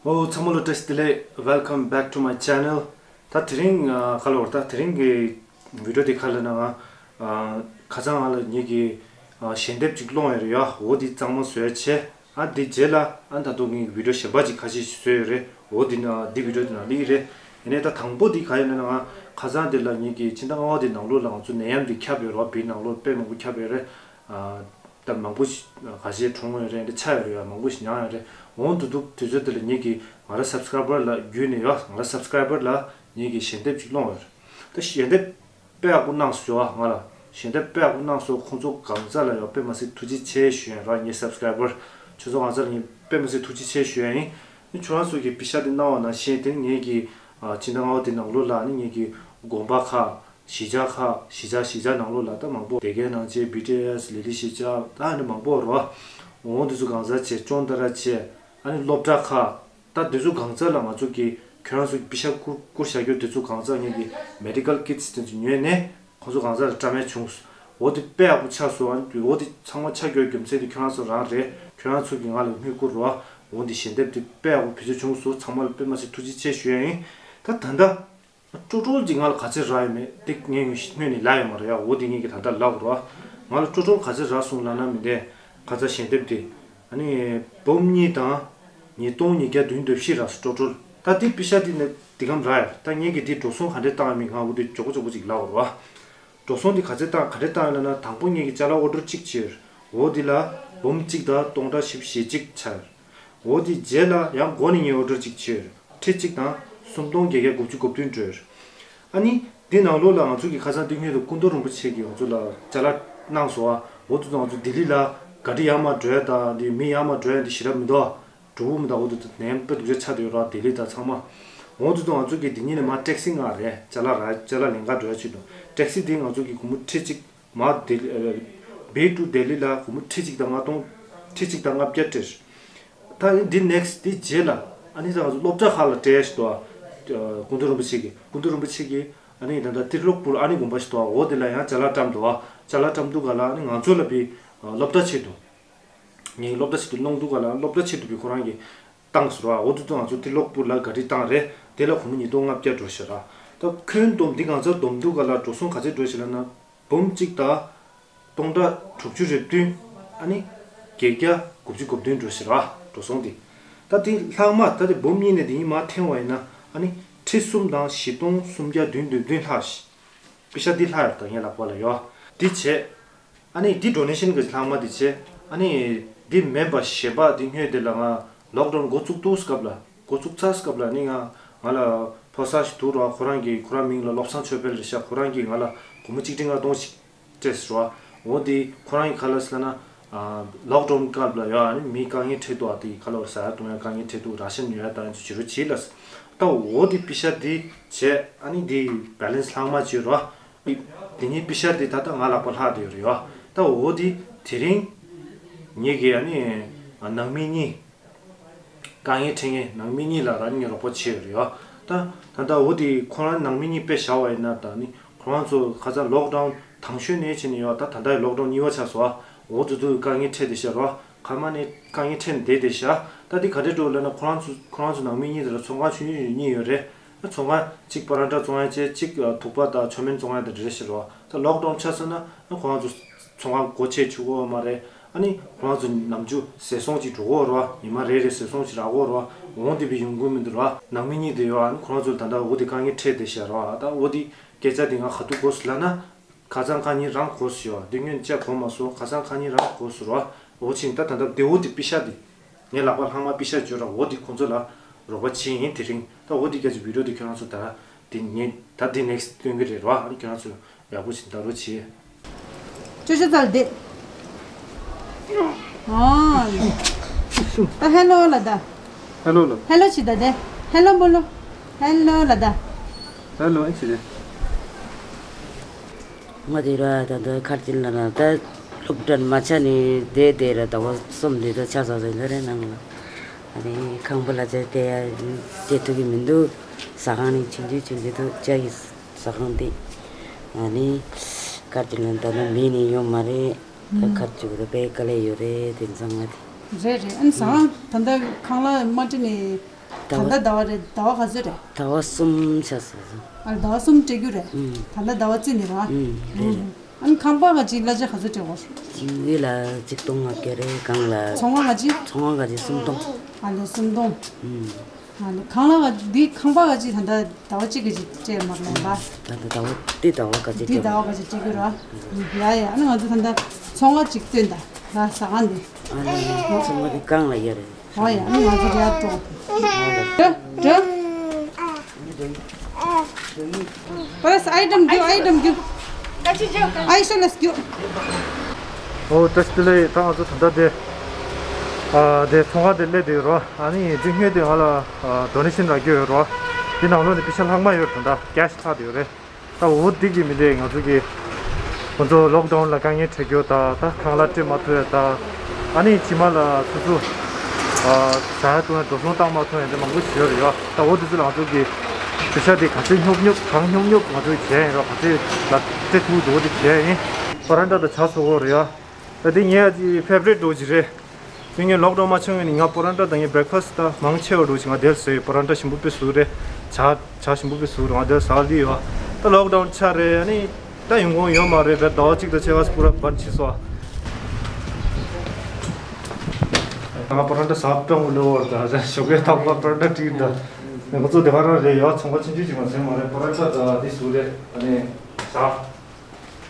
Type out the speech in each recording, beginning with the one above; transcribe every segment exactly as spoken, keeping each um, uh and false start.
ཨོ་ཚང་མ་ལ་བཀྲ་ཤིས་བདེ་ལེགས། Welcome back to my channel. ད་དེ་རིང་ཨ་ག་ལ་བར་ད་དེ་རིང་གི་བི་ཌིའོ་དེ་ག་ལ་ན་ང་ཨ་ཁ་སང་ང་ལ་ངེད་ཀྱི་ཨ་ཞལ་འདེབས་ཅིག་བླངས་ཡོད་རེད་ཡ། འོ་དེ་གཙང་མ་བཟོས་བྱས། ཨ་དེ་རྗེས་ལ་ཨ་ད་དུང་ངེད་ཀྱི་བི་ཌིའོ་གཞན་པ་ཅིག་ཁ་ཤས་ཤིག་བཟོས་ཡོད་རེད། འོ་དེ་ན་དེ་བི་ཌིའོ་དེ་ནང་སླེབས་ཀྱི་རེད། ཡིན་ནའི་ད་དང་པོ་དེ་ག་ཡིན་ན་ང་ཁ་སང་དེ་ལ་ངེད་ཀྱི་ཕྱི་ཟླ་ལྔ་པ་དེ་ནང་ལོགས་ལ་ང་ཚོ་ནད་ཡམས་དེ་ཁྱབ་ཡོད་རེད་བ། བིའི་ནང་ལོགས་དཔེ་མང་པོ་ཁྱབ་ཡོད་རེད། ཨ། ད་མང་པོ་ཞིག་ག་ཤེད་གྲོངས་ཡོད་རེད། འདི་ཆགས་ཡོད་རེད་ཡ། མང་པོ་ཞིག་མྱངས་ཡོད་རེད། འོང་དུས་དུས་ཚོད་དེ་ལ་ངེད་ཀྱི་ང་རང་སབ་སི་ཀ་རའི་བར་ལ་བརྒྱུད་ནས་ཡ། ང་རང་སབ་སི་ཀ་རའི་བར་ལ་ངེད་ཀྱི་ཞལ་འདེབས་ཅིག་བླངས་ཡོད་རེད། ད་ཞལ་འདེབས་དཔེ་ཡག་པོ་གནང་སོང་ཡ། ང་ལ་ཞལ་འདེབས་དཔེ་ཡག་པོ་གནང་སོང་། ཁོང་ཚོ་གང་ཚ་ལ་ཡ་དཔེ་མ་སྲིད་ཐུགས་རྗེ་ཆེ་ཞུ་ཡ་ར། ངའི་སབ་སི་ཀ་རའི་བར་ཁྱོད་ཚོ་གང་ཚ་ལ་ངས་དཔེ་མ་སྲིད་ཐུགས་རྗེ་ཆེ་ཞུ་ཡ་ཡིན། ཁྱོད་རང་ཚོ་གི་པེ་ཤག་དེ་གནང་བ་ནང་བཞིན་དེ་ངེད་ཀྱི་ཨ་ཕྱི་ཟླ་ལྔ་པ་དེ་ནང་ལོགས་ལ་ནི་ངེད་ཀྱི་དགོན་པ་ཁག་གཞིས་ཆགས་ཁག་གཞིས་ཆགས་གཞིས་ཆགས་ནང་ལོགས་ལ་ད་མང་པོ། སྡེ་དགེ་ནང་བྱས། བི་ཊི་ཨེས། ལི་ལི་གཞིས་ཆགས། ད་ཨ་ནི་མང་པོ་རོ། འོང་དེ་ཚོ་གང་ཟག་བྱས། ཅོང་ཏ་ར་བྱས། ཨ་ནི་སློབ་གྲྭ་ཁག་ད་དེ་ཚོ་གང་ཟག་ལ་ང་ཚོ་གི་ཁྱོད་རང་ཚོ་པེ་ཤག་བསྐུར་བསྐུར་བཞག་རྒྱུ་དེ་ཚོ་གང་ཟག་ངེད་ཀྱི་མེ་ཌི་ཀལ་ཀིཊ་སི་དེ་ཚོ་ཉོས་ནས་ཁོང་ཚོ་གང་ཟག་ལ་སྤྲད་མཁན་བྱུང་། འོ་དེ་དཔེ་ཡག་པོ་ཆགས་སོང་། ཨ་ནི་འོ་དེ་ཚང་མ་ཆགས་རྒྱུའི་རྒྱུ་མཚན་དེ་ཁྱོད་རང་ཚོ་རང་རེད། ཁྱོད་རང་ཚོ་གིས་ང་ལ་དངུལ་བསྐུར་རོ། འོ་དེ་ཞལ་འདེབས་དེ་དཔེ་ཡག་པོ་བེད་སྤྱོད་བྱུང་སོང་། ཚང་མ་ལ་དཔེ་མ་སྲིད་ཐུགས་རྗེ་ཆེ་ཞུ་ཡ་ཡིན། ད་ད་ལྟ། སྤྲོ་བྲལ་གྱིས་ང་ལ་ག་ཚོད་རག་ཡོད་མེད་དེ་ངས་སྔོན་ནས་ལབ་ཡོད་མ་རེད་ཡ། འོ་དེ་ངས་ཀྱིས་ད་ལྟ་ལབ་དགོས་རེད་བ། ང་ལ་སྤྲོ་བྲལ་ག་ཚོད་རག་སོང་ལབ་ན་མི་འདས། ཁ་ཚ་ཞལ་འདེབས་དེ། ཨ་ནི་འབུམ་གཉིས་དང་ཉིས་སྟོང་ཉིས་བརྒྱ་བདུན་དོན་བཞི་རག་སོང་སྤྲོ་བྲལ། ད་དེ་པེ་ཤག་དེ་ནས་དེ་གམ་རག་ཡ། ད་ངས་ཀྱིས་དེ་འགྲོ་སོང་ག་འདྲས་བཏང་ཡ་མིན་ང་འོ་དེ་མགྱོགས་པོ་མགྱོགས་པོ་ཅིག་ལབ་དགོས་རེད་བ། འགྲོ་སོང་དེ་ག་ཚོད་བཏང་ག་འདྲས་བཏང་ཡོད་ལབ་ན། དང་པོ་ངས་ཀྱིས་ཅ་ལག་ཨོ་ཌར་གཅིག་བྱས་ཡོད། འོ་དེ་ལ་འབུམ་གཅིག་དང་སྟོང་ཕྲག་བཞི་བཅུ་ཞེ་གཅིག་ཆགས་ཡོད། འོ་དེ་རྗེས་ལ་ཡང་མགོ་ནས་ངས་ཨོ་ཌར་གཅིག་བྱས་ཡོད། ཁྲི་གཅིག་དང་སུམ་སྟོང་བརྒྱད་བརྒྱ་དགུ་བཅུ་གོ་བདུན་འགྲོ་ཡོད། ཨ་ནི་འདི་ནང་ལོགས་ལ་ང་ཚོ་གི་ཁ་སང་དེ་སྔོན་དུ་སྐུ་མདུན་རིན་པོ་ཆེ་གིས་ང་ཚོ་ལ་ཅ་ལག་གནང་སོང་བ། འོ་དེ་ཚོ་ང་ཚོ་ལྡི་ལི་ལ་ག་རི་ཡར་མར་འགྲོ་ཡ་དང་འདི་མི་ཡར་མར་འགྲོ་ཡ་འདི་ཞེ་དྲག་མི་འདུག་འགྲོ་བོ་མི་འདུག་འོ་དེ་ཚོ་ནས་དཔེ་སྡུག་ཅག་ཆགས་བསྡད་ཡོད་ར། ལྡི་ལི་དང་ཚང་མ། འོ་དེ་ཚོ་ང་ཚོ་གི་འདི་གཉིས་ནས་མར་ཊེག་སི་མངགས་རེད། ཅ་ལག་ར་ཅ་ལག་ལེན་ག་འགྲོ་ཡ་ཆེད་དུ། ཊེག་སི་འདི་ང་ཚོ་གི་སྒོར་མོ་ཁྲི་གཅིག་མ་ལྡི་ལི་ཨ། བི་ཊུ་ལྡི་ལི་ལ་སྒོར་མོ་ཁྲི་གཅིག་དང་ལྔ་སྟོང་། ཁྲི་གཅིག་དང་ལྔ་བརྒྱ་སྤྲད། ད་ནི་འདི་ནེག་སི་ཊི་འདི་རྗེས་ལ་ཨ་ནི་ད་ང་ཚོ་སློབ་གྲྭ་ཁག་ལ་སྤྲད་ཞིག་འདུག་ཨ། སྐུ་མདུན་རིན་པོ་ཆེ་གིས། སྐུ་མདུན་རིན་པོ་ཆེ་གིས་ཨ་ནི་ད་ལྟ་ཏི་ལོག་པུར་ཨ་ནི་དགོན་པ་ཞིག་འདུག་ཨ། འོ་དེ་ལ་ཡང་ཅ་ལག་བཀྲམ་འདུག་ཨ། ཅ་ལག་བཀྲམ་དུས་ག་ལ་ཨ་ནི་ང་ཚོ་ལ་བི་སློབ་གྲྭ་ཆེད་དུ། ངའི་སློབ་གྲྭ་ཆེད་དུ་སློང་དུས་ག་ལ་སློབ་གྲྭ་ཆེད་དུ་བི་ཁོ་རང་གིས་བཏང་ཟེར་བ། འོ་དེ་ཚོ་ང་ཚོ་ཏི་ལོག་པུར་ལ་ག་རི་བཏང་རེད། དེ་ལ་སྒོར་མོ་ཉིས་སྟོང་ལྔ་བརྒྱ་འགྲོ་ཤག་ར། ད་ཁྱོན་བསྡོམས་འདི་གང་ཚར་བསྡོམས་དུས་ག་ལ་འགྲོ་སོང་ག་ཚོད་འགྲོ་ཤག་ལབ་ན། འབུམ་གཅིག་དང་སྟོང་ཕྲག་དྲུག་ཅུ་རེ་བདུན། ཨ་ནི་བརྒྱད་བརྒྱ་དགུ་བཅུ་གོ་བདུན་འགྲོ་ཤག་ར། འགྲོ་སོང་འདི། ད་དེ་ལྷག་མ་ད་དེ་འབུམ་གཉིས་ནས་དེ་གཉིས་མར་འཐེན་པ་ཡིན་ན་ཨ་ནི་ཁྲི་གསུམ་དང་བཞི་སྟོང་སུམ་བརྒྱ་བདུན་དོན་བདུན་ལྷག་ཤག་པེ་ཤག་འདི་ལྷག་ཡོད་ད་ངའི་ལག་པ་ལ་ཡོད། འདི་བྱས། ཨ་ནི་འདི་ཌོ་ནེ་ཤན་གྱི་ལྷག་མ་འདི་བྱས། ཨ་ནི་འདི་མིན་པ་གཞན་པ་འདི་སྔོན་དེ་ལ་ང་ལོག་ཌའུན་འགོ་བཙུགས་དུས་སྐབས་ལ། འགོ་བཙུགས་ཚར་སྐབས་ལ་ནི་ང་ང་ལ་ཕོ་གསར་ཞིག་འདུག་ར། ཁོ་རང་གིས་ཁོ་རང་མིང་ལ་བློ་བཟང་ཆོས་འཕེལ་རེད་ཤག་ཁོ་རང་གིས་ང་ལ་སྒོར་མོ་གཅིག་ཁྲི་ལྔ་སྟོང་ཞིག་སྤྲད་ཟེར་བ། འོ་འདི་ཁོ་རང་གིས་ག་ལབ་ཟེར་ན། ལོག་ཌའུན་སྐབས་ལ་ཡོད། ཨ་ནི་མི་དཀའ་ངལ་འཕྲད་འདུག་ཨ། དེ་ག་ལ་བར་ཟ་ཡ་བཏུང་ཡ་དཀའ་ངལ་འཕྲད་འདུག་ར་ཤན་ཉོ་ཡ་དང་ཅི་རུ་བྱེད་ལ། ད་འོ་དེ་པེ་ཤག་དེ་བྱས། ཨ་ནི་དེ་བེ་ལེན་སི་ལྷག་མ་བྱས་རོ། དེ་ནས་པེ་ཤག་དེ་ད་ལྟ་ང་ལག་པ་ལྷག་བསྡད་ཡོད་རེད་ཡོ། ད་འོ་དེ་དེ་རིང་ངེད་ཀྱི་ཨ་ནི་ནང་མི་གཉིས། དཀའ་ངལ་འཕྲད་མཁན་ནང་མི་གཉིས་ལ་རང་ཉིད་རོགས་པ་བྱས་ཡོད་རེད་ཡོ། ད་ད་ལྟ་འོ་དེ་ཁོ་རང་ནང་མི་གཉིས་དཔེ་བཞག་པ་ཡིན་ན་ད་ནི། ཁོ་རང་ཚོ་ཁ་སང་ལོག་ཌའུན་དང་ཤོས་ནས་བྱས་ནས་ཡོད། ད་ད་ལྟ་ཡི་ལོག་ཌའུན་གཉིས་པ་ཆགས་སོང་ཨ། འོ་དེ་དུས་དཀའ་ངལ་འཕྲད་བསྡད་ཤག་རོ། ཁ་མ་ནས་དཀའ་ངལ་འཕྲད་ནས་བསྡད་བསྡད་ཤག་ད་དེ་ག་འདྲས་འགྲོ་ལབ་ན། ཁོ་རང་ཚོ་ཁོ་རང་ཚོ་ནང་མི་གཉིས་དེ་ལ་ཚོང་ཁང་ཆུང་ཆུང་གཉིས་ཡོད་རེད། ཚོང་ཁང་གཅིག་པ་ར་ཏྲ་བཙོང་ཡ་བྱས། གཅིག་ཐུག་པ་དང་མཆོད་མེ་བཙོང་ཡ་དེ་འདྲ་རེད་ཤག་རོ། ད་ལོག་ཌའུན་ཆགས་སོང་ན་ཁོ་རང་ཚོ་ཚོང་ཁང་སྒོ་ཕྱེ་ཆོག་གི་མ་རེད། ཨ་ནི་ཁོ་རང་ཚོ་ནམ་རྒྱུན་ཟས་སོང་ཅིག་འགྲོ་གི་རོ། ཉི་མ་རེ་རེ་ཟས་སོང་ཅིག་རག་གི་རོ། འོང་དེ་བས་ཡོང་གི་མི་འདུག་རོ། ནང་མི་གཉིས་དེ་ཡོད། ཨ་ནི་ཁོ་རང་ཚོ་ད་ལྟ་འོ་དེ་དཀའ་ངལ་འཕྲད་བསྡད་ཤག་རོ། ད་འོ་དེ་སྐད་ཆ་དེ་ང་ག་དུས་གོ་སོང་ལབ་ན། ཁ་སང་ཁ་ཉིན་རང་གོ་སོང་ཡོ། དེ་སྔོན་བཅར་གོ་མ་སོང་། ཁ་སང་ཁ་ཉིན་རང་གོ་སོང་རོ། འོ་ཕྱིན་ད་ད་ལྟ་དེ་འོ་དེ་པེ་ཤག་དེ། ངའི་ལག་པ་ལྷག་མ་པེ་ཤག་བཅོལ་ར། འོ་དེ་ཁོང་ཚོ་ལ་རོགས་པ་བྱེད་ཡིན་དེ་རིང་། ད་འོ་དེ་སྐད་ཆ་བི་ཌིའོ་དེ་ཁྱོད་རང་ཚོ་ད་དེ་ངས་ད་དེ་ནེག་སི་སྟོན་གི་རེད་རོ། ཨ་ནི་ཁྱོད་རང་ཚོ་ཡག་པོ་ཞིག་ད་རོགས་བྱེད། ཅོ་ཅོ་ཙལ་དེ། ཨོ། ད་ཧེ་ལོ་ལ་ད། ཧེ་ལོ་ལ། ཧེ་ལོ་ཅི་ད་དེ། ཧེ་ལོ་བོ་ལོ། ཧེ་ལོ་ལ་ད། ཧེ་ལོ་ཨེ་ཅི་རེད། ང་དེ་ར་ད་ད་ཁར་ཅིག་ལ་ན་ད་སློབ་གྲྭར་མ་ཆགས་ནས་བསྡད་དེ་ར་ཟླ་བ་གསུམ་དེ་ད་ཆགས་ཚར་སོང་། ད་རེ་ནང་ལ་ཨ་རེ་ཁང་པ་ལ་ཆ་བལྟས་ཡ་བལྟས་ཐུབ་ཀྱི་མི་འདུག་ཟ་ཁང་ནས་ཆུང་ཆུང་ཆུང་ཆུང་འདུག་ཅག་གི་ཟ་ཁང་དེ། ཨ་ནི་ཁར་ཅིག་ལ་ད་ནི་མི་ནི་ཡོད་མ་རེད། ད་ཁར་ཅིག་ད་དཔེ་དཀའ་ལས་ཡོད་རེད། དེ་ཚང་ང་དེ། རེད་རེད། ཨ་ནི་ཟ་ཁང་ད་ད་ཁང་གླ་མ་སྤྲད་ནས། ད་ལྟ་ཟླ་བ་རེད། ཟླ་བ་ག་ཚོད་རེད། ཟླ་བ་གསུམ་ཆགས་སོང་། ཨ་ཟླ་བ་གསུམ་སྤྲད་རྒྱུ་རེད། ཨུམ། ད་ལྟ་ཟླ་བ་བརྩིས་ནས་རེད་བ། ཨུམ་རེད་རེད། ཨ་ནི་ཁང་པ་ག་ཅིག་གླ་ཆ་ག་ཚོད་སྤྲད་དགོས། གཅིག་ལ་གཅིག་སྟོང་ལྔ་བརྒྱ་རེད། གང་ལ། ཚོང་ཁང་ག་ཅིག་ཚོང་ཁང་ག་ཅིག་སུམ་སྟོང་། ཨ་ལེ་སུམ་སྟོང་། ཨུམ། ཨ་ལེ་ཁང་གླ་ག་འདི་ཁང་པ་ག་ཅིག་ད་ལྟ་ཟླ་བ་གཅིག་ག་ཅིག་སྤྲད་མ་རེད་ལ། ད་ལྟ་ཟླ་བ་འདི་ཟླ་བ་ག་ཅིག་འདི་སྤྲད་ཟླ་བ་ག་ཅིག་སྤྲད་དགོས་ར། ཡ་ཡ། ཨ་ནི་ང་ཚོ་ད་ལྟ་ཚོང་ཁང་གཅིག་སྟོན་ད་ར་ཟ་ཁང་འདི། ཨ་ལེ་ཚོང་ཁང་འདི་གང་ལ་ཡོད་རེད། ཨོ་ཡ། ཨ་ནི་ང་ཚོ་རེད་ཨ་ཏོ། འགྲོ་འགྲོ། པ་རེས་ཨའི་ཊམ་རྒྱུ། ཨའི་ཊམ་རྒྱུ། ཨའི་ཤ་ལས་རྒྱུ། ཨོ་བཀྲ་ཤིས་བདེ་ལེགས། ད་ང་ཚོ་ད་ལྟ་དེ་ཨ་དེ་ཚོང་ཁང་དེ་སླེབས་བསྡད་ཡོད་རོ། ཨ་ནི་དེ་སྔོན་དེ་ང་ལ་ཨ་ཌོ་ནེ་ཤན་རག་རྒྱུ་ཡོད་རོ། དེ་ནང་ལོགས་ནས་པེ་ཤ་ལྷག་མ་ཡོད་རེད། ད་ལྟ་ཀེ་ཤི་ལྷག་བསྡད་ཡོད་རེད། ད་འོ་འདི་གི་མི་འདྲ་ང་ཚོ་གི་ང་ཚོ་ལོག་ཌའུན་ལ་དཀའ་ངལ་འཕྲད་རྒྱུ་དང་། ད་ཁང་གླ་སྤྲད་མ་ཐུབ་ཡ་དང་། ཨ་ནི་ཕྱི་མ་ལ་སོ་སོ་ཨ་ཟ་ཡ་བཏུང་ཡ་འགྲོ་སོང་བཏང་མ་ཐུབ་ཡ་འདི་མང་པོ་ཞིག་ཡོད་རེད་ཡ། ད་འོ་འདི་ཚོ་ལ་ང་ཚོ་གི་པེ་ཤ་འདི་ག་ཚོད་སྙོབ་སྙོབ་གང་སྙོབ་སྙོབ་ང་ཚོ་གི་བྱས་ཡིན་རོ། ག་ཚོད་ལ་སྤྲད་ཐུབ་འདུག་འོ་འདི་བྱས་ཡིན། པ་རན་ཊ་དང་ཇ་བཟོ་གི་ཡོད་རེད་ཡ། ད་འདི་ངའི་ཨ་ཅེ་ཕེ་བ་རིཊ་འདྲ་བོ་ཅིག་རེད། དེ་ངས་ལོག་ཌའུན་མ་བྱུང་བའི་ནི་ང་པ་རན་ཊ་དང་ངའི་བྷེ་རེག་ཕ་སི་ཊི་ད་མང་ཆེ་བ་འདྲ་བོ་ཅིག་ང་དེར་བཟོས་ཡོད། པ་རན་ཊ་ཞིམ་པོ་དཔེ་བཟོ་གི་རེད། ཇ་ཇ་ཞིམ་པོ་དཔེ་བཟོ་གི་རེད། ང་དེར་ཟ་གི་ཡོད། ད་ལོག་ཌའུན་ཆགས་རེད། ཨ་ནི་ད་ཡོང་ཁུངས་ཡོད་མ་རེད། བས་ཟླ་བ་གཅིག་དང་ཕྱེད་ཀ་ཙམ་པུ་ར་བར་ཕྱིན་སོང་། ང་པ་རན་ཊ་ཟ་སྤྲང་པོ་ལོ་བར་ད་ཞོགས་ཀས་ཐག་པ་པ་རན་ཊ་སྤྲད་གི་འདུག་ང་ཚོ་དེ་ག་རང་རེད་ཡ། ཚོང་པ་ཆུང་ཆུང་ཅིག་མ་ཟིན་མ་རེད། པ་རན་ཊ་ད་འདི་བཟོ་རེད། ཨ་ནི་ཟ།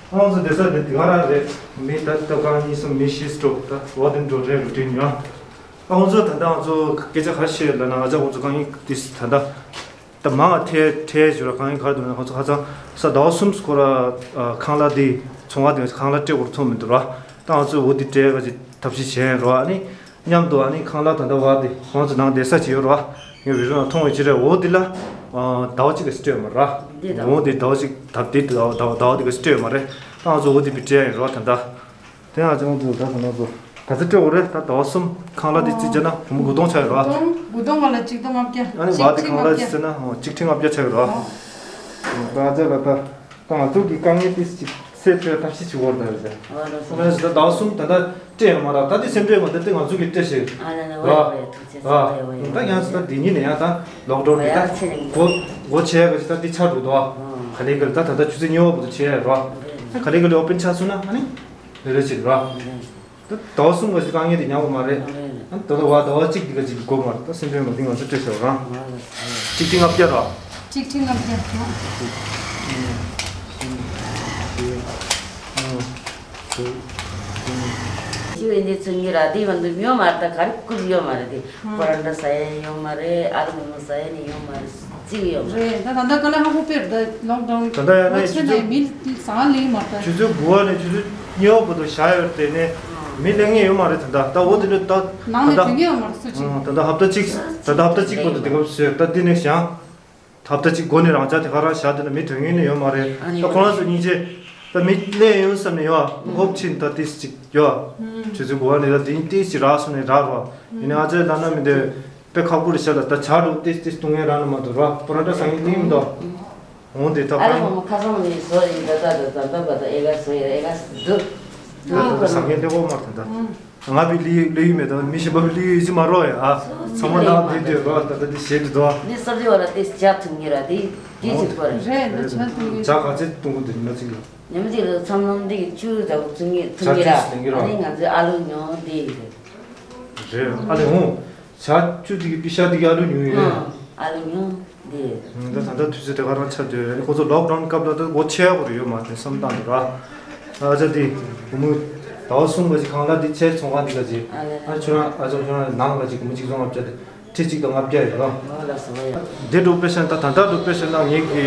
ང་ཚོ་བསྡད་ས་འདི་དེ་ག་རང་རེད། མི་ད་ལྟ་རྐང་གཉིས་གསུམ་མི་བཞི་སྤྲོ་ད་འོ་དེ་འགྲོ་རེད་རུ་ཊིན་ཡང་། ཨ་ང་ཚོ་ད་ལྟ་ང་ཚོ་སྐད་ཆ་ག་རེ་བཤད་ལབ་ན། ང་ཚོ་ང་ཚོ་རྐང་གཉིས་དེ་ད་ལྟ་ད་མང་ང་ཐལ་ཐལ་ཞུ་ར། རྐང་གཉིས་ག་རེ་འདུག་ན་ང་ཚོ་ཁ་སང་ས་ཟླ་བ་གསུམ་སྐོར་ར་ཁང་གླ་དེ་ཚོང་བ་དེ་ཁང་གླ་སྤྲད་དགོས་ཚོང་མི་འདུག་ར། ད་ང་ཚོ་འོ་དེ་སྤྲད་ག་ཅིག་ཐབས་ཤེས་བྱས་རོ། ཨ་ནི། མཉམ་དུ་ཨ་ནི་ཁང་གླ་ད་ལྟ་བ་དེ་ཁོང་ཚོ་ནང་བསྡད་ས་ཅིག་ཡོད་རོ། ངས་བི་ཌི་ཡོ་ནང་མཐོང་བའི་ཕྱིར་རེད། འོ་དེ་ལ་ཟླ་བ་གཅིག་ག་ཚོད་སྤྲད་ཡོད་མ་རེད། འོ་དེ་ཟླ་བ་གཅིག་ད་དེ་ཟླ་བ་ཟླ་བ་དེ་ག་ཚོད་སྤྲད་ཡོད་མ་རེད། ད་ང་ཚོ་འོ་དེ་བི་སྤྲད་ཡིན་རོ་ད་ལྟ། དེ་ང་ཚོ་ང་ཚོ་ད་ད་ང་ཚོ་ག་ཚོད་སྤྲད་དགོས་རེད། ད་ཟླ་བ་གསུམ་ཁང་གླ་དེ་རྩིས་བྱས་ན་བུ་མོ་དགུ་སྟོང་ཆགས་ཡོད་རོ། དགུ་སྟོང་དགུ་སྟོང་བ་ལ་གཅིག་སྟོང་ལྔ་བརྒྱ། ཨ་ནི་བ་དེ་ཁང་གླ་དེ་བརྩིས་ན་ཨོ་གཅིག་ཁྲི་ལྔ་བརྒྱ་ཆགས་ཡོད་རོ། ཨོ། ད་ང་ཚོ་ལ་ད། ད་ང་ཚོ་གི་དཀའ་ངལ་ཏིས་ཅིག་སེལ་ཐུབ་ཐབས་ཤེས་བྱེད་དགོས་རེད་ད་རེད་ཟེར། ཨ་ལ་སོ། ཨ་ལ་སོ། ད་ཟླ་བ་གསུམ་ད་ལྟ་སྤྲད་ཡོད་མ་རེད། ད་དེ་སེམས་ཁྲལ་མ་འདི་དེ་ང་ཚོ་གི་སྤྲད་ཤེས། ཨ་ལ་ལ་ཝེ་ཝེ་ཐུགས་རྗེ་ཆེ། ཝེ་ཝེ། ད་ཡང་སོ་ད་འདི་གཉིས་ནས་ཡང་ད་ལོག་ཌའུན་འདི་ད་སྒོ་སྒོ་ཕྱེ་ཡག་གི་ད་འདི་ཆགས་འགྲོ་འདུག་ཨ། ག་ལེ་ག་ལེ་ད་ད་ལྟ་ཆུ་ཚོད་གཉིས་པ་བར་དུ་ཕྱེ་ཡག་རེད་བ། ད་ག་ལེ་ག་ལེ་ཨོ་པན་ཆགས་སོང་ན་ཨ་ནི་ལེ་ལེ་བྱེད་རེད་བ། ད་ཟླ་བ་གསུམ་ག་ཅིག་དཀའ་ངལ་དེ་མྱངས་པ་མ་རེད། ཨ་རེད། ད་ལྟ་བ་ཟླ་བ་གཅིག་འདི་ག་ཅིག་གི་སྒོ་མ་རེད། ད་སེམས་ཁྲལ་མ་འདི་ང་ཚོ་སྤྲད་ཤོག་རང་། ཨ་རེད། གཅིག་ཁྲི་ལྔ་བརྒྱ་ར། གཅིག་ཁྲི་ལྔ་བརྒྱ་ར། ཅི་བས་འདི་ཚོ་ཉི་ར་དེ་བ་འདི་ཡོད་མ་རེད། ད་ག་རེ་བསྐུར་ཡོད་མ་རེད། དེ་ཁོ་རང་འདྲ་ཟ་ཡ་ཡོད་མ་རེད། ཨ་རུ་མོ་མོ་ཟ་ཡ་ནི་ཡོད་མ་རེད། རྩིས་ཡོད་མ་རེད། རེད། ད་ད་ལྟ་དཀའ་ལས་ཁག་པོ་དཔེ་རེད། ད་ལོག་ཌའུན་ད་ལྟ་ཡང་ན་ཆེ་ཆུ་ནས་ཚོད་མི་ཟ་ལེ་མ་ད། ཆུ་ཚོད་དགུ་པ་ནས་ཆུ་ཚོད་གཉིས་པ་བར་དུ་བཞག་ཡོད་དེ་ནས་མི་སླེབས་མཁན་ཡོད་མ་རེད། ད་ལྟ་ད་འོ་དེ་འདྲ་ད་ནང་ནས་ད་ལྟ་དོན་གཉེར་ཡོད་མ་རེད་སུ་ཅིག་ད་ལྟ་ཧབ་ཏ་གཅིག་ད་ལྟ་ཧབ་ཏ་གཅིག་བར་དུ་དེ་ག་བཟོས། ད་དེ་ནས་བཞག་ཧབ་ཏ་གཅིག་འགོ་ནས་རང་ཅག་དེ་ག་རང་བཞག་དེ་ན་མི་དོན་གཉེར་ནས་ཡོད་མ་རེད། ཨ་ནི་ད་ཁོ་རང་ཚོ་སྙིང་རྗེ་ད་མི་སླེབས་ཡོང་བསམ་ནས་ཡོད་ཧོབ་ཕྱིན་ད་ཏིས་ཅིག་ཡོད་ཆུ་ཚོད་དགུ་པ་ནས་ད་དེ་ཏིས་ཅིག་རག་སོང་ནས་རག་རོགས་ཡིན་ན་ཨ་ཅག་ལ་ན་མི་འདོད། དཔེ་ཁག་པོ་རེད་ཤག་ལ། ད་ཇ་འདྲ་བོ་ཏིས་ཏིས་བཏུང་ཡས་རག་ནི་མ་འདུག་ར། པ་ར་ཏ་ཟ་མཁན་གླེང་མི་འདུག་འོང་དེ་ད་ཨ་ར་ཧོ་མོ་ཁ་སང་ནས་བཟོ་ཡིན། ད་ད་ད་ད་ད་ད་ཨེ་ག་བཟོ་ཡ་ཨེ་ག་འདུག་ད་ད་ཟ་མཁན་ལེགས་པོ་མ་ད་ད། ང་བི་ལི་ལི་ཡུལ་མེད་ད། མི་གཞན་པ་བི་ལི་ཡུལ་ཅི་མ་རོ་ཡ། ཨ་ཚང་མ་ནང་དེ་དེ་རོ་ད་ད་དེ་ཞེད་དུ་དོ། ནི་སོ་རི་བ་ལ་ཏིས་ཇ་འཐུང་གི་ར་དེ་དེ་ཅིག་པ་རེད། རེད་ད་ཇ་འཐུང་གི། ཇ་ག་ཚད་འཐུང་གི་འདུག་ཉི་མ་གཅིག་ལ། ཉི་མ་གཅིག་ལ་ཚམ་ལམ་དེ་གི་བཅུ་ད་འཐུང་གི་འཐུང་གི་ར། ཇ་ཏིས་ལེན་གི་ར། ཨ་ནི་ང་ཚོའི་ཨ་ལུ་ཉོ་དེ་ཡིན་གི། རེད། ཨ་ལེ་འོང་། ཇ་བཅུ་དེ་གི་པི་ཤ་དེ་གི་ཨ་ལུ་ཉོ་ཡོད་རེད། ཨ་ལུ་ཉོ་དེ། ད་ད་ལྟ་དུས་ཚོད་དེ་ག་རང་ཆགས་འདུག་ཨ་ནི་ཁོ་ཚོ་ལོག་ཌའུན་སྐབས་ལ་ད་སྒོ་ཕྱེ་ཡག་རེད་ཡོད་མ་རེད་བསམ་བཏང་འདུག་ར། ཨ་ཅག་དེ་བུ་མོ་ཟླ་བ་གསུམ་པ་ཞིག་ཁང་གླ་དེ་ཆེ་ཚོང་ཁང་དེ་ག་ཅིག་ཨ་ལེ་ཨ་ཁྱོད་རང་ཨ་ཅག་ཁྱོད་རང་ནང་ག་ཅིག་བུ་མོ་གཅིག་སྟོང་ལྔ་བརྒྱ་དེ། ཁྲི་གཅིག་དང་ལྔ་བརྒྱ་ཡོད་རོ། ཨོ་ལགས་སོ་ཡ། དེ་འགྲོ་པའི་ཤན་ད་ད་ལྟ་འགྲོ་པའི་ཤན་ན་ངེད་ཀྱི་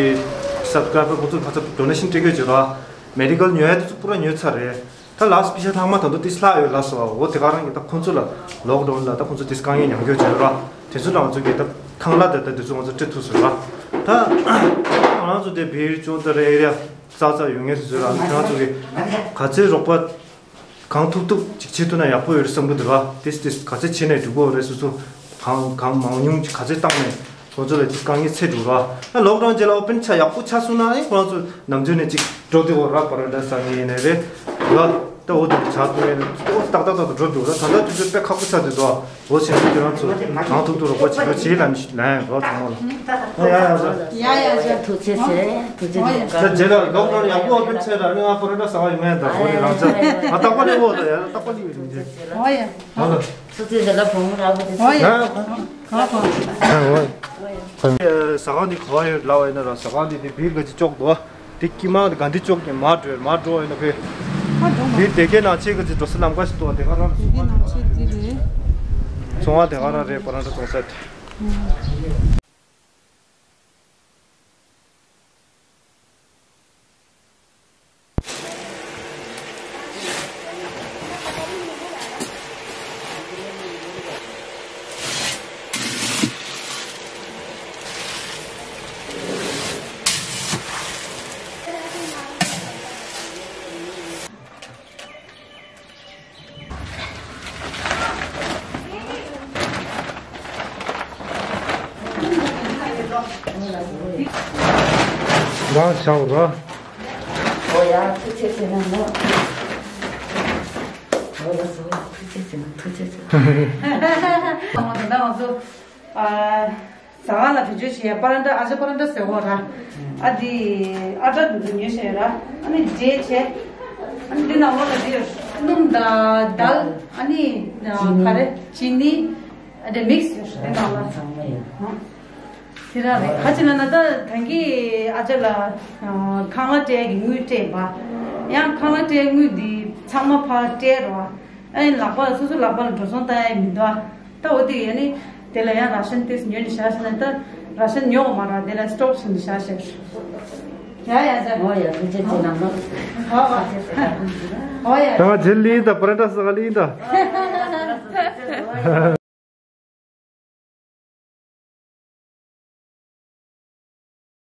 སབ་སི་ཀ་རའི་བར་ཁོང་ཚོ་ཕ་ཚོ་ཌོ་ནེ་ཤན་སྤྲད་དགོས་བྱོས་རོ། མེ་ཌི་ཀལ་ཉོ་ཡ་དེ་ཚོ་པུ་ར་ཉོས་ཚར་རེད། ད་ལགས་སི་པི་ཤ་ལྷག་མ་ད་དུང་ཏིས་ལྷག་ཡོད་ལགས་སོ། འོ་དེ་ག་རང་གི་ད་ཁོང་ཚོ་ལ་ལོག་ཌའུན་ལ་ད་ཁོང་ཚོ་ཏིས་དཀའ་ངལ་མྱངས་རྒྱུ་བྱོས་རོ། དེ་ཚོ་ལ་ང་ཚོ་གི་ད་ཁང་གླ་ད་ད་དེ་ཚོ་ང་ཚོ་སྤྲད་ཐུབ་སོང་རོ། ད་ང་རང་ཚོ་དེ་བིར་ཅོ་ད་རེ་ཨེ་རི་ཡ་ཙག་ཙག་ཡོད་ངེས་སུ་བཟོས་ར། ཁྱེད་རང་ཚོ་གི་ག་ཚོད་རོགས་པ། གང་ཐུབ་ཐུབ་ཅིག་བྱེད་ཐུབ་ན་ཡག་པོ་ཡོད་རེད་བསམ་གི་འདུག་ར། ཏིས་ཏིས་ག་ཚོད་བྱས་ནས་འགྲིག་གི་རེད། སོ་སོ་གང་གང་མང་ཉུང་ཅིག་ག་ཚོད་བཏང་ནས་ཁོང་ཚོ་ལ་ཅིག་དཀའ་ངལ་སེལ་འགྲོ་ར། ད་ལོག་ཌའུན་རྗེས་ལ་ཨོ་པན་ཆགས་ཡག་པོ་ཆགས་སོང་ན་ཨེ་ཁོ་རང་ཚོ་ནམ་རྒྱུན་ནས་ཅིག་འགྲོ་བདེ་བོ་ར། པ་ར་ཌ་ས་ངེས་ཡིན་ནའི་རེད་ར། འོ་དེ་ཆགས་འདུག་ཨེ། འོ་ཏག་ཏག་ཏག་ཏག་འགྲོ་འདུག་ད་ད་ལྟ་དུས་ཚོད་དཔེ་ཁག་པོ་ཆགས་འདུག་འོ་བྱས་ན་ཁྱེད་རང་ཚོ་གང་ཐུབ་ཐུབ་རོགས་པ་བྱེད་རོགས་བྱེད་ལ་ལན་རོགས་ཚང་མ་ལ། ཡ་ཡ་ཡ། ཡ་ཡ་ཡ། ཐུགས་རྗེ་ཆེ། ཐུགས་རྗེ་ཆེ། ད་རྗེས་ལ་ལོག་ལོག་ཡག་པོ་ཨོ་ཕེན་བྱས་ར་ནི་ང་པོ་ར་ད་ཟ་བ་ཡོང་ཡ་ད་འོ་ཡ་རང་ཚ་ང་རྟག་པ་ལས་འོ་ད་ཡ་རྟག་པ་ལས་ཡོད་རེད། འོ་ཡ། ཧ་ལོ། ཐུགས་རྗེ་ཆེ་ལ་བུ་མོ་ར་བུ་དེ་ཚོ། ཡ། ཟ་ཁང་འདི་ག་བ་ཡོད་ལབ་པ་ཡིན་ན་ར་ཟ་ཁང་འདི་དེ་བིར་ག་ཅིག་ཅོག་འདུག་དེ་དཀྱིལ་མ་ག་འདི་ཅོག་གི་མར་འགྲོ་མར་འགྲོ་ཡིན་ན་ཕེ། དེ་དེ་གའི་ནང་ཆེ་ག་ཅིག་འགྲོ་ས་ལམ་ཁ་ཞིག་འདུག་དེ་ག་རང་དེ་གའི་ནང་ཆེ་དེ་རེད། ཚོང་བ་དེ་ག་རང་རེད་པ་རང་འདྲ་ཚོང་ས་དེ། ང་ཞའོ་ར། ཨོ་ཡ་ཐུགས་རྗེ་ཆེ་ན་མོ། ཨོ་ལ་སོ་ཐུགས་རྗེ་ཆེ་ན་ཐུགས་རྗེ་ཆེ། ད་ང་ཚོ་ཨ། ཟ་ཁང་ལ་བེད་སྤྱོད་བྱེད་ཡ་པ་ར་འདྲ་ཨ་ཅག་པ་ར་འདྲ་ཟེར་གོ་ར། ཨ་དེ་ཨ་ཏྲ་དེ་ཚོ་ཉོས་བྱས་ར། ཨ་ནི་འབྲས་བྱས། ཨ་ནི་འདི་ནང་ལོགས་ལ་འདི་ཡོད། སྣུམ་དང་དལ། ཨ་ནི་ག་རེ་ཅི་ནི། ཨ་དེ་མིག་སི་ཡོད་འདི་ནང་ལ། དེ་ར་རེད། ག་ཅི་ལ་ན་ད་ད་གིན་ཨ་ཅག་ལ་ཁང་གླ་སྤྲད་ཀྱི་དངུལ་སྤྲད་པ། ཡང་ཁང་གླ་སྤྲད་དངུལ་འདི་ཚང་མ་ཕར་སྤྲད་རོགས། ཨ་ནི་ལག་པ་ལ་སོ་སོ་ལག་པ་ལ་འགྲོ་སོང་བཏང་ཡ་མི་འདུག་ད་འོ་དེ་ཡ་ནི་དེ་ལ་ཡང་ར་ཤན་ཏིས་ཉོས་ནི་བཞག་ཟེར་ན་ད་ར་ཤན་ཉོ་མ་ར་དེ་ལ་སི་ཊོག་བྱིན་ནི་བཞག་ཟེར། ཡ་ཡ་ཟེར། འོ་ཡ་ཐུགས་རྗེ་ཆེ་ནམ་ལོ། ཧོ་ཧོ། འོ་ཡ། ད་ང་རྗེས་ལིན་ད་པ་ར་འདྲ་ས་ག་ལིན་ད།